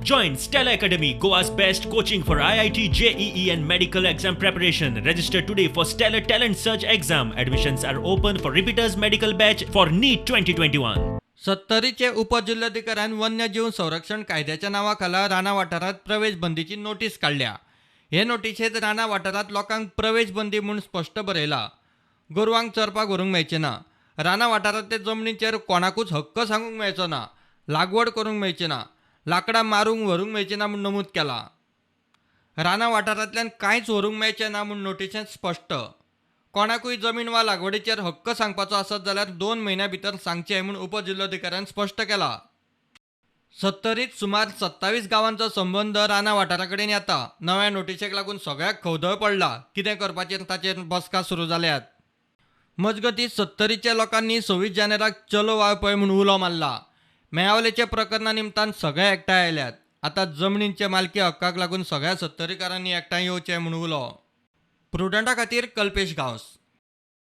Join Stellar Academy, Goa's best coaching for IIT, JEE and medical exam preparation. Register today for Stellar Talent Search exam. Admissions are open for repeaters medical batch for NEET 2021. सत्तरीचे उपजिल्होधिकाऱ्यान वन्यजीव संरक्षण कायद्याच्या नांवा खाला रानां वाठारांत प्रवेश बंदीची notice काडल्या. हे नोटिशेंत रानां वाठारांत लोकांक प्रवेश बंदी म्हूण स्पश्ट बरयला. गोरवांक चरपाक व्हरूंक मेळचें ना. रानां वाठारांतले जमनीचेर कोणाकूच हक्क सांगूंक मेळचो ना. लागवड करूंक मेळची ना. लाकडां मारूंक व्हरूंक मेळची ना म्हूण नमूद केलां. रानां वाठारांतल्यान कांयच व्हरूंक मेळचें ना म्हूण नोटिशेंत स्पश्ट. कोणाकूय जमीन वा लागवडीचेर हक्क सांगपाचो आसत जाल्यार 2 म्हयन्यां भितर सांगचें म्हूण उपजिल्होधिकाऱ्यान स्पश्ट केलां. सत्तरीत सुमार 27 गांवांचो संबंद रानां वाठारा कडेन येता. नव्या नोटिशेक लागून सगळ्याक खवदळ पडला. कितें करपाचें ताचेर बसका सुरू जाल्यात. मजगतीं सत्तरीच्या लोकांनी 26 जानेराक चलो वाळपय म्हूण उलो मारला. मेळावलेच्या प्रकरणा निमतान सगळे एकठांय आयल्यात. आतां जमनींचे मालकी हक्काक लागून सगळ्या सत्तरीकारांनी एकठांय येवचें म्हूण उलो. प्रुडंटा खातीर कल्पेश गांवस.